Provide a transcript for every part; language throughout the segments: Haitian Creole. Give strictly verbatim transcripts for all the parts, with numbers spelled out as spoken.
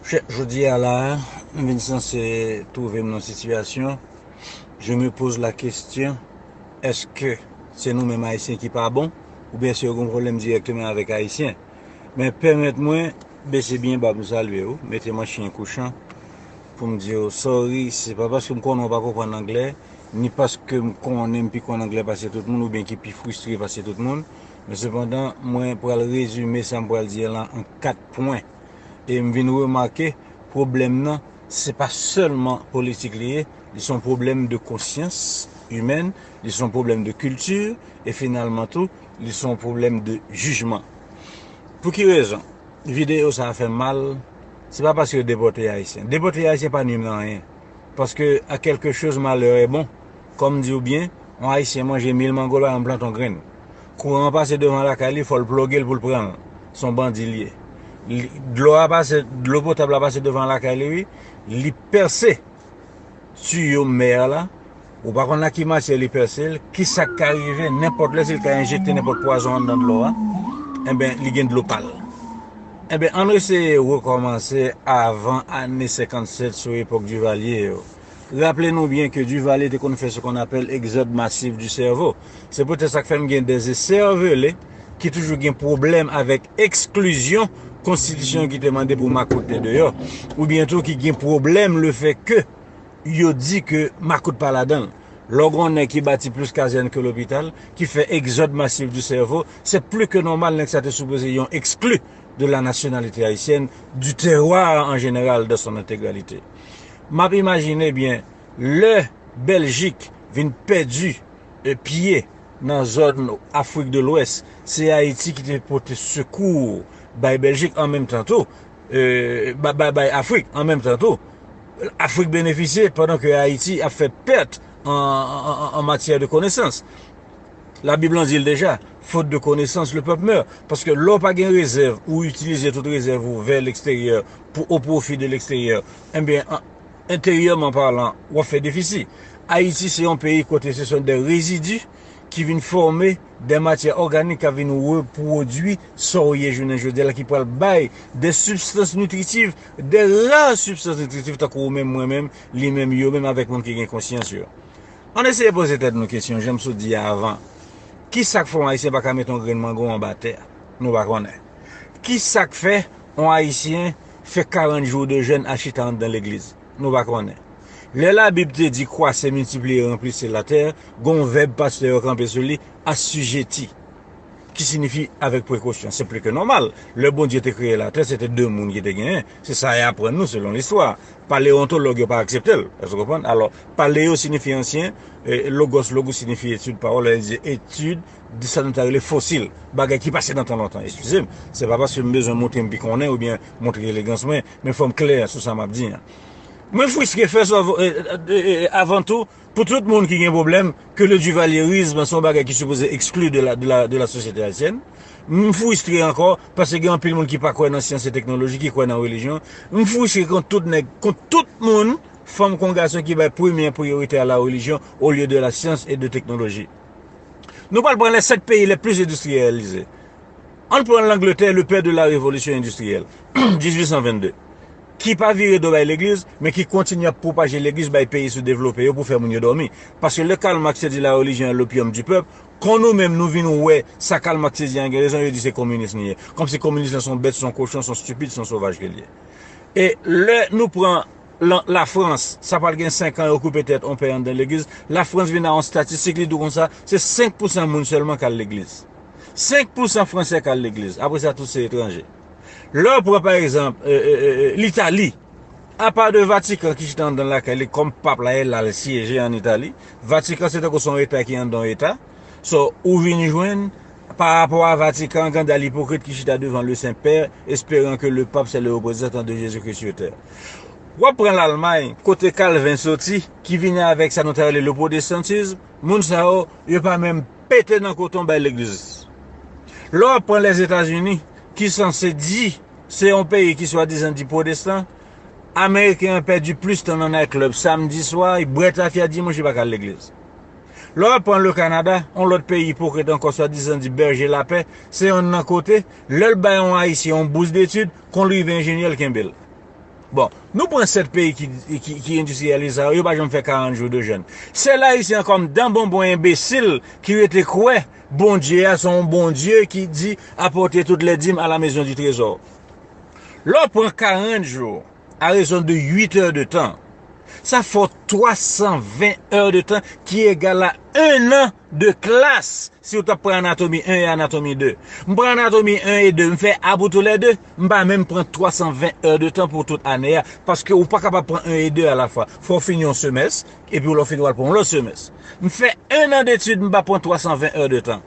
Chè, jodi a la, m vin sanse twouve m nan sitiyasyon. Je me pose la question, èske se nou menm Ayisyen ki pa bon, oubyen èske yo gen pwoblèm dirèkteman avèk Ayisyen? Men pèmèt mwen bese byen ba pou m salye w, mete manchyen kouchan, pou m di w sorry, se pa paske m konnen w pa konprann anglè, ni paske m konnen m pi konn anglè pase tout moun, oubyen ki pi fristre pase tout moun, men sepandan, mwen pral rezime sa m pral di a la an kat pwen. E m vin remake, pwoblèm nan, se pa sèlman politik li ye, li se yon pwoblèm de konsyans imèn, li se yon pwoblèm de kilti, e finalman tou, li se yon pwoblèm de jijman. Pou ki rezon? Videyo sa a fè m mal, se pa paske yo depòte Ayisyen. Depòte Ayisyen pa nwi m nan anyen. Paske à quelque chose malheur est bon. Kòm di w byen, yon Ayisyen manje mil mango, l pa janm plante yon grenn. Kouran an pase devan lakay li, fò l ploge l pou l pran l. Se yon bandi l ye. Li- Dlo a pase, dlo potab la pase devan lakay li, wi. Li pèse tiyo mè la. Ou pa konn ak ki matyè li pèse l, ki sa k ka rive, nenpòt lè si l ka enjekte nenpòt pwazon anndan dlo a, enben, li gen dlo pa l. Enben, ann eseye rekòmanse avan ane senkannsèt sou epòk Duvalier yo. Raple nou byen ke Duvalier te konn fè ce qu'on appelle exode massif du cerveau. Se poutèt sa k fè m gen des écervelés ki toujou gen pwoblèm avèk eksklizyon konstitisyon ki te mande pou makout te deyò, oubyen tou ki gen pwoblèm le fè ke yo di ke makout pa ladan l. Lè w gen yon nèg ki bati plis kazèn ke lopital, ki fè exode massif du cerveau, c'est plus que normal nèg sa te sipoze yon exclu de la nationalité haïtienne, du terroir en général dans son intégralité. M ap imajine byen, lè Bèljik vin pèdi e, pye nan zòn Afrik de Lwès, se Ayiti ki te pote sekou bay Bèljik an menm tan tou, e, ba- ba- bay Afrik an menm tan tou. Afrik benefisye pandan ke Ayiti ap fè pèt an, an, an, an matyè de konesans. Labib lan di l deja, faute de connaissance, le peuple meurt. Paske lè w pa gen rezèv, ou itilize tout rezèv ou vè leksteryè pou o pwofi de leksteryè, enben, an, enteryèman palan, w ap fè defisi. Ayiti se yon peyi kote se sont des résidus ki vin fòme de matyè òganik k ap vin repwodui sa w ye jounen jodi a la, ki pral bay de sibstans nitritiv, de ra sibstans nitritiv tankou ou menm, mwen menm, li menm, yo menm avèk moun ki gen konsyans yo. Ann eseye poze tèt nou kesyon, jan m sot di a avan. Ki sa k fè yon Ayisyen pa ka mete yon grenn mango anba tè? Nou pa konnen. Ki sa k fè yon Ayisyen fè karant jou de jèn al chita anndan legliz? Nou pa konnen. Lè Labib te di kwase, miltipliye, ranplise latè, gen yon vèb pastè yo kanpe sou li, asijeti, ki siyifi avèk prekosyon. Se pli ke nòmal. Lè Bondye te kreye latè, se te de moun ki te genyen. Se sa y aprann nou selon listwa. Paleontològ yo pa aksepte l. Èske w konprann? Alò, paleo siyifi ansyen, e, logos, logos siyifi etid, pawòl, e, etid de sa nou ta rele fosil. Bagay ki pase nan tan lontan. Eskize m, se pa paske m bezwen montre m pi konnen oubyen montre elegans mwen, men fò m klè sou sa m ap di an. Mwen fristre fè sa, e, e, e, avan tou, pou tout moun ki gen pwoblèm ke le duvalierisme se yon bagay ki sipoze ekskli de la, de la, de la sosyete ayisyèn. M fristre ankò paske gen anpil moun ki pa kwè nan syans e teknoloji, ki kwè nan relijyon. M fristre kont tout nèg, kont tout moun, fanm kon gason, ki bay premye priyorite a la religion au lieu de la science et de technologie. Nou pral pran les sept pays les plus industrialisés. Ann pran Langletè, le père de la révolution industrielle, dizuit san vennde, ki pa vire do bay legliz, men ki kontinye ap pwopaje legliz bay peyi soudevlope yo pou fè moun yo dòmi. Paske lè Karl Marx te di la religion est l'opium du peuple, kon nou menm nou vin wè sa Karl Marx te di an gen rezon, yo di se kominis li ye. Kòmsi kominis lan se yon bèt, se yon kochon, se yon stipid, se yon sovaj ke li ye. E lè nou pran lan- Lafrans, sa pral gen senk an yo koupe tèt yon pè anndan legliz, Lafrans vin a yon statistik, li di w konsa, se senk pousan moun sèlman k al legliz. Senk pousan fransè k al legliz. Apre sa, tout se etranje. Lè w pran, pa egzanp, e, e, e, e, Litali, apa de Vatikan ki chita anndan lakay li kòm pap la, e l al syeje ann Itali, Vatikan se tankou se yon eta ki anndan yon eta. So, ou vin jwenn, pa rapò a Vatikan, ganda l ipokrit ki chita devan le Sen Pè, esperan ke le pap se le reprezantan de Jezikri sur tè. W ap pran Lalmay, kote Kalven soti, ki vini avèk sa nou ta rele le pwotestantism, moun sa yo, yo pa menm pete nan koton bay legliz. Lè w ap pran Lèzetazini, ki sanse di se yon peyi ki swadizan di pwotestan, Ameriken an pèdi plis tan nan night club samdi swa, li bwè tafya dimanch, li pa ka al legliz. Lè w ap pran le Kanada, yon lòt peyi ipokrit ankò, swadizan di bèje lapè, se yonn nan kote, lè l bay yon Ayisyen yon bous detid, kon l rive enjenyè, l kenbe l. Bon, nou pran sèt peyi ki, ki, ki endistriyalize sa yo, yo pa janm fè karant jou de jèn. Sèl Ayisyen an kòm dan bonbon enbesil ki rete kwè Bondye a se yon Bondye ki di apòte tout lè dim a la mezon di trezò. Lè w pran karant jou, à raison de huit heures de temps, sa fè w twa san ven è de tan ki egal a en an de klas. Si w t ap pran anatomi en e anatomi de, m pran anatomi en e de, m fè a pou toulède, m pa menm pran twa san ven è de tan pou tout ane a, paske ou pa kapab pran en e de alafwa. Fò w fini yon semès, epi lè w fini w al pran yon lòt semès. M fè en an detid, m pa pran twa san ven è de tan.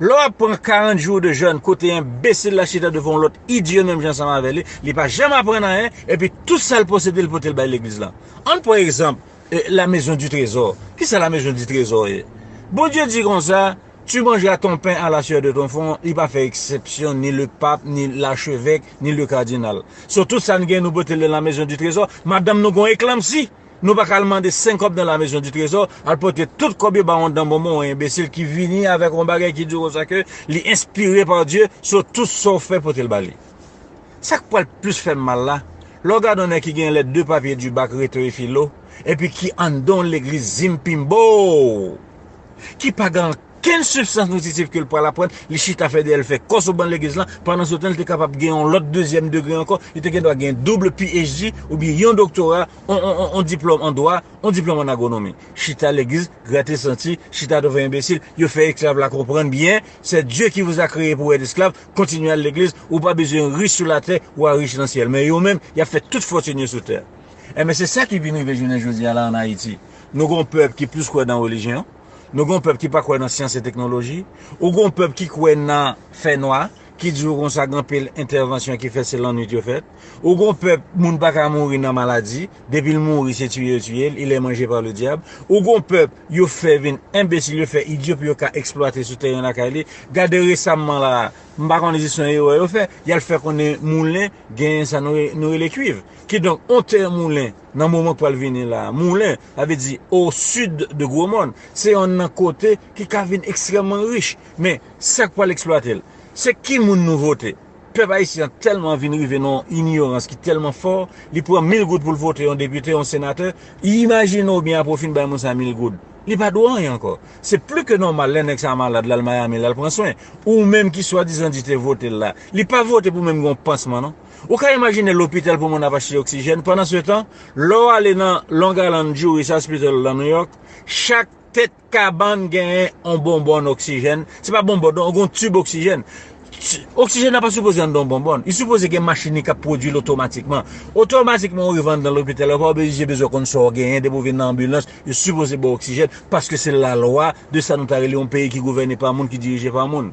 Lè w ap pran karant jou de jèn kote enbesil la chita devan yon lòt idye menm jan ansanm avè li, li pa janm aprann anyen, epi tout sa l posede l pote l bay legliz la. Ann pran egzanp, eh, la maison du trésor. Kisa la maison du trésor ye? Bondye di konsa, tu mangeras ton pain à la sueur de ton front, li pa fè eksepsyon, ni le pape, ni l'archevêque, ni le cardinal. So, tout sa n gen, nou pote l nan la maison du trésor. Madanm nou gon eklanpsi. Nou pa ka al mande senk kòb nan la maison du trésor, al pote tout kòb yo ba yon dan bonbon, yon enbesil ki vini avèk yon bagay ki di konsa ke li enspire pa Dye, so tout sa w fè pote l ba li. Sa k pral plis fè m mal la, lè w gade yon nèg ki gen les deux papiers du bac, reto e filo, epi ki anndan yon legliz zimpimbo, ki pa gen okenn sibstans nitritif ke l pral aprann, li chita fè dèyè l fè kò sou ban legliz lan, pandan se tan li te kapab gen yon lòt dezyèm degre ankò, li te gen dwa gen doub P H D oubyen yon doktora, on, on, on, on diplòm an dwa, on diplòm an agwonomi. Chita legliz, grate santi, chita devan enbesil, yo fè esklav la konprann byen, c'est Dieu qui vous a créé pour être esclave, kontinye al legliz, ou pa bezwen rich sou latè, ou a rich nan syèl. Men yo menm, y ap fè tout fòtin yo sou tè. Enben, se sa ki vin rive jounen jodi a la ann Ayiti. Nou gon pèp ki plis kwè nan relijyon, nou gon pèp ki pa kwè nan syans e teknoloji, ou gon pèp ki kwè nan fènwa, ki di w konsa gen anpil entèvansyon ki fèt se lannwit yo fèt. Ou gon pèp, moun pa ka mouri nan maladi, depi l mouri se tiye yo tiye l, il est mangé par le diable. Ou gon pèp, yo fè vin enbesil, yo fè idyo pou yo ka eksplwate sou teren lakay li. Gade resamman la, m pa konnen si se yon erè yo fè, y al fè konnen moulen genyen sa nou re- nou rele kwiv. Kidonk, on tè moulen, nan moman k pral vini la, moulen, sa vle di au sud de Gwo Mòn, se yonn nan kote ki ka vin ekstrèmman rich. Men, sa k pral eksplwate l? Se ki moun nou vote? Pèp ayisyen an tèlman vin rive nan yon inyorans ki tèlman fò, li pran mil goud pou l vote yon depite, yon senatè. Imajine w byen, apre w fin bay moun sa mil goud, li pa dwe w anyen ankò. Se pli ke nòmal lè nèg sa malad, l al Miami, l al pran swen. Ou menm ki swadizan di te vote l la, li pa vote pou menm gen yon pansman non. Ou ka imajine lopital pou moun ap achte oksijèn. Pandan se tan, lè w ale nan Long Island Jewish Hospital nan New York, chak tèt kabann genyen on bonbòn oksijèn. Se pa bonbòn non, gon tib oksijèn. Ti- Oksijèn nan pa sipoze anndan on bonbòn. Li sipoze gen machin li k ap pwodui l otomatikman. Otomatikman ou rive anndan lopital la, ou pa oblije bezwen konn sa w genyen, depi w vin nan anbilans, yo sipoze ba w oksijèn, paske se lalwa de sa nou ta rele yon peyi ki gouvène pa moun, ki dirije pa moun.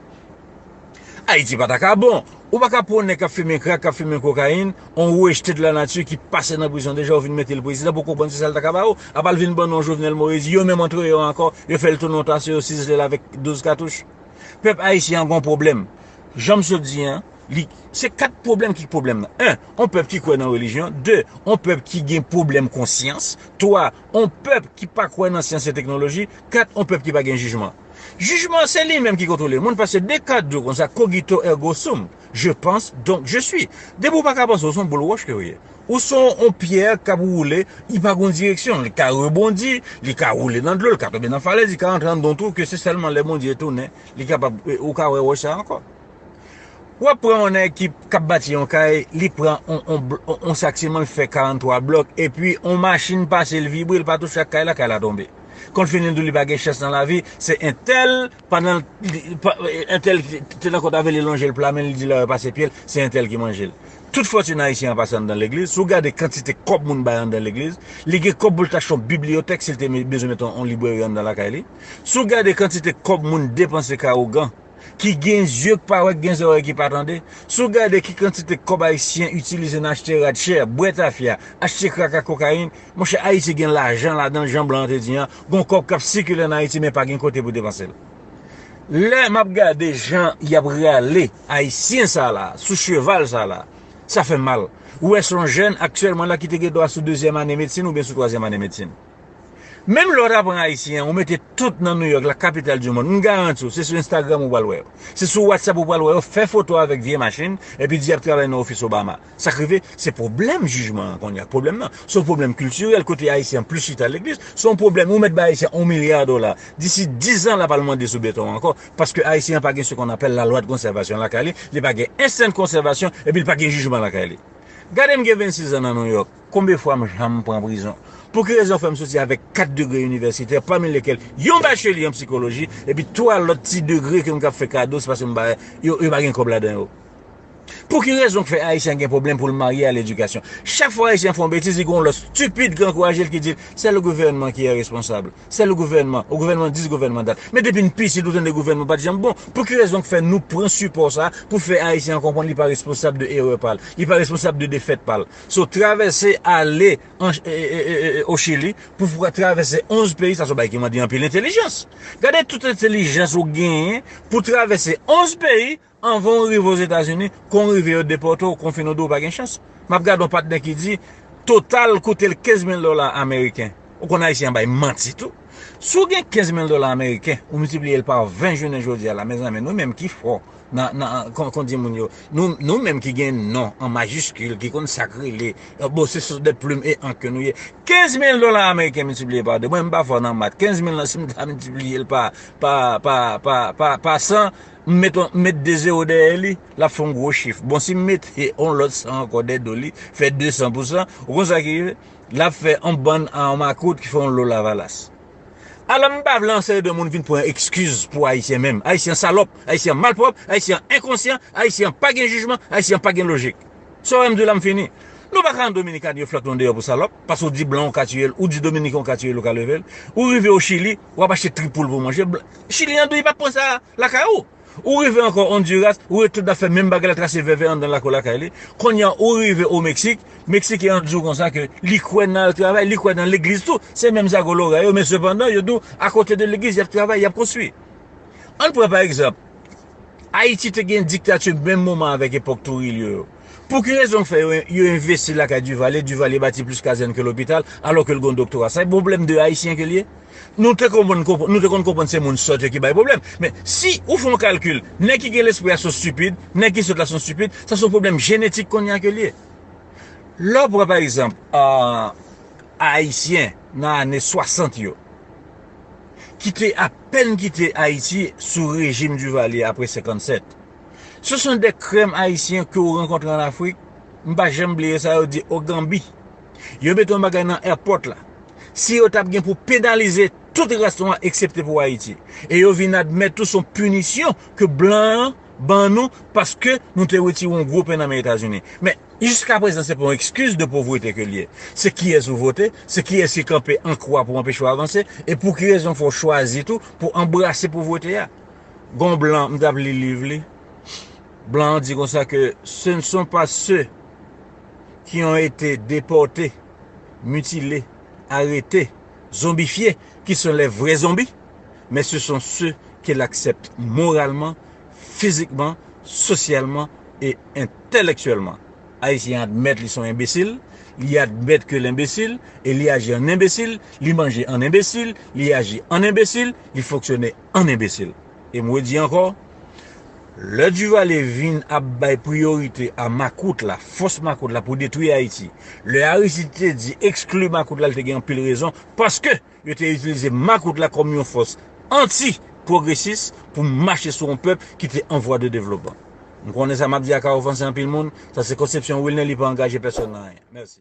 Ayiti pa ta ka bon. Ou pa ka pran yon nèg k ap fimen krak, k ap fimen kokayin, on rejte de la nature ki pase nan prizon deja, ou vin mete l prezidan pou konprann se sa l ta ka ba ou. Apa l vin ban nou yon Jovenel Moïse, yo menm antre yo ankò, yo fè l tounen yon tasyon, yo sizle l avèk douz katouch. Pèp ayisyen an gon pwoblèm. Jan m sot di an, li, se kat pwoblèm ki pwoblèm nan. En, on pèp ki kwè nan relijyon. De, on pèp ki gen pwoblèm konsyans. Twa, on pèp ki pa kwè nan syans e teknoloji. Kat, on pèp ki pa gen jijman. Jijman, se li menm ki kontwole moun, paske Descartes di w konsa, cogito ergo sum, je pense, donc je suis. Depi w pa ka panse, w se yon boul wòch ke w ye. Ou se yon pyè k ap woule, li pa gon direksyon, li ka rebondi, li ka woule nan dlo, li ka tonbe nan falèz, li ka rantre anndan yon twou, ke se sèlman lè Bondye tounen, li kapab, ou ka wè wòch sa ankò. W ap pran yon nèg ki k ap bati yon kay, li pran on, on, on, on sak siman, li fè karant twa blòk, epi on machin pase, l vibre, l pa touche ak kay la, kay la tonbe. Konn fini di w li pa gen chans nan lavi, se entèl, pandan l- li- pa- entèl te nan kont avè l, li lonje l pla men l, li di lè yo pase pye l, se entèl ki manje l. Tout fòtin ayisyen an pase anndan legliz. Si w gade kantite kòb moun bay anndan legliz, li gen kòb pou l t achte yon bibliyotèk si l te me- bezwen mete yon, yon libreri anndan lakay li. Si w gade kantite kòb moun depanse ka ougan, ki gen zye k pa wè, k gen zòrèy ki pa tande. Si w gade ki kantite kòb ayisyen itilize nan achte rad chè, bwè tafya, achte krak ak kokayin, monchè, Ayiti gen lajan ladan l, jan blan an te di an, gon kòb k ap sikile ann Ayiti, men pa gen kote pou depanse l. Lè m ap gade jan y ap rale Ayisyen sa la, sou cheval sa la, sa fè m mal. Ou wè, se yon jèn aktyèlman la ki te gen dwa sou dezyèm ane medsin oubyen sou twazyèm ane medsin. Menm lè w ta pran Ayisyen an, ou mete tout nan New York, la capitale du monde, m garanti w, se sou Instagram ou pral wè yo. Se sou WhatsApp ou pral wè yo fè foto avèk vye machin, epi di y ap travay nan ofis Obama. Sa k rive, se pwoblèm jijman an kounye a. Pwoblèm nan, se yon pwoblèm kiltirèl, kote Ayisyen an plis chita legliz, se yon pwoblèm, ou mèt bay Ayisyen yon milya dola. Disi diz an, l ap al mande sou beton an ankò, paske Ayisyen an pa gen ce qu'on appelle la loi de conservation lakay li, li pa gen instinct de conservation, epi li pa gen jijman lakay li. Gade m gen vennsis an nan New York. Konbyen fwa m janm pran prizon? Pou ki rezon fè m soti avèk kat degre inivèsitè, pami lekel yon bacheli an psikoloji, epi twa lòt ti degre ke m ka fè kado, se paske m pa, yo, yo pa gen kòb ladan yo? Pou ki rezon k fè Ayisyen gen pwoblèm pou l marye a ledikasyon? Chak fwa Ayisyen fè yon betiz, li gen yon lòt stipid ki ankouraje l, ki di l, c'est le gouvernement qui est responsable. C'est le gouvernement, au gouvernement dis, gouvernement dat. Men depi n pitit, ou tande gouvènman pa t janm bon. Pou ki rezon k fè nou pran sipò sa pou fè Ayisyen an konprann li pa responsab de erè pa l, li pa responsab de defèt pa l? So, travèse ale an, e, e, e, e, o Chili, pou w travèse onz peyi, sa se yon bagay ki mande anpil entèlijans. Gade tout entèlijans ou genyen pou travèse onz peyi, anvan w rive Ozetazini, kon w rive yo depòte w, kon w fin ou di w pa gen chans. M ap gade yon patnè ki di, Total koute l kenz mil dola ameriken. Ou konn Ayisyen an bay manti tou. Si w gen kenz mil dola ameriken, ou miltipliye l pa ven jounen jodi a la, mezanmi, nou menm ki fò nan, nan, kon, kon di moun yo, nou, nou menm ki gen non an majiskil, ki konn sa k rele, euh, bon, ce sont des plumes et encre ke nou ye. Kenz mil dola ameriken miltipliye pa de. Mwen, m pa fò nan mat. Kenz mil lan, si m ta miltipliye l pa, pa, pa, pa, pa, pa san, m met, m met de zewo dèyè li, l ap fè yon gwo chif. Bon, si m mete yon lòt san ankò dèyè do li, fè de san pou san, ou konn sa ki rive? L ap fè yon bann a yon makout ki fè yon lo lavalas. Alò, m pa vle anseye de moun vin pran ekskiz pou Ayisyen menm. Ayisyen salòp, Ayisyen malpwòp, Ayisyen enkonsyan, Ayisyen pa gen jijman, Ayisyen pa gen lojik. Sa w wè m di w la, m fini. Nou pa ka an Dominikan, yo flòt nou deyò pou salòp, paske w di blan ou ka tiye l, ou di Dominiken ou ka tiye l, ou ka leve l. Ou rive o Chili, w ap achte trip poul pou w manje. Blan, Chili an dou, li p ap pran sa lakay ou. Ou rive ankò Honduras, ou ret tout ap fè menm bagay la, trase vèvè anndan lakou lakay li. Kounye a, ou rive o Meksik, Meksiken an di w konsa ke li kwè nan al travay, li kwè nan legliz tou. Se menm zago lora yo, men sepandan, yo di w, akote de legliz, y ap travay, y ap konstwi. Ann pran pa egzanp, Ayiti te gen diktati menm moman avèk epòk Trujillo yo. Pou ki rezon k fè yo, yo envesti lakay Duvalier, Duvalier bati plis kazèn ke lopital, alò ke l gen yon doktora? Sa e pwoblèm de Ayisyen ke l ye? Nou te konprann, konprann, nou te konn konprann se moun sòt yo ki bay pwoblèm. Men, si ou fè yon kalkil, nèg ki gen lespri a se yon stipid, nèg ki sòt la se yon stipid, sa se yon pwoblèm jenetik kounye a ke l ye. Lè w pran, pa egzanp, a, Ayisyen nan ane swasant yo, ki te apèn kite Ayiti sou rejim Duvalier apre senkannsèt. Ce sont des crèmes haïtiens ke w rankontre an Afrik. M pa janm bliye sa yo di o Ganbi. Yo mete yon bagay nan èpòt la. Si yo t ap gen pou penalize tout ras nwa eksepte pou Ayiti. E yo vin admèt tou se yon pinisyon ke blan an ban nou paske nou te retire yon gwo pen nan men Etazini. Men, jiska prezan, se pa yon ekskiz de povrete ke l ye. Se kiyès ou vote, se kiyès ki kanpe an kwa pou anpeche w avanse, e pou ki rezon fò w chwazi tou pou anbrase povrete a. Gon blan, m t ap li liv li. Blan an di konsa ke ce ne sont pas ceux qui ont été déportés, mutilés, arrêtés, zombifiés qui sont les vrais zombies, mais ce sont ceux qu'il accepte moralement, physiquement, socialement et intellectuellement. Ayisyen an admèt li se yon enbesil, li admèt ke l enbesil, e li aji an enbesil, li manje an enbesil, li aji an enbesil, li fonksyone an enbesil. E m redi ankò, lè Duvalier vin ap bay priyorite a makout la, fòs makout la pou detwi Ayiti, lè Aristide te di ekskli makout la, li te gen anpil rezon, paske yo te itilize makout la kòm yon fòs anti-pwogresis pou mache sou yon pèp ki te an vwa de devlopman. M konnen sa m ap di a ka ofanse anpil moun, sa se konsepsyon Wilner, li pa angaje pèsonn nan anyen. Mèsi.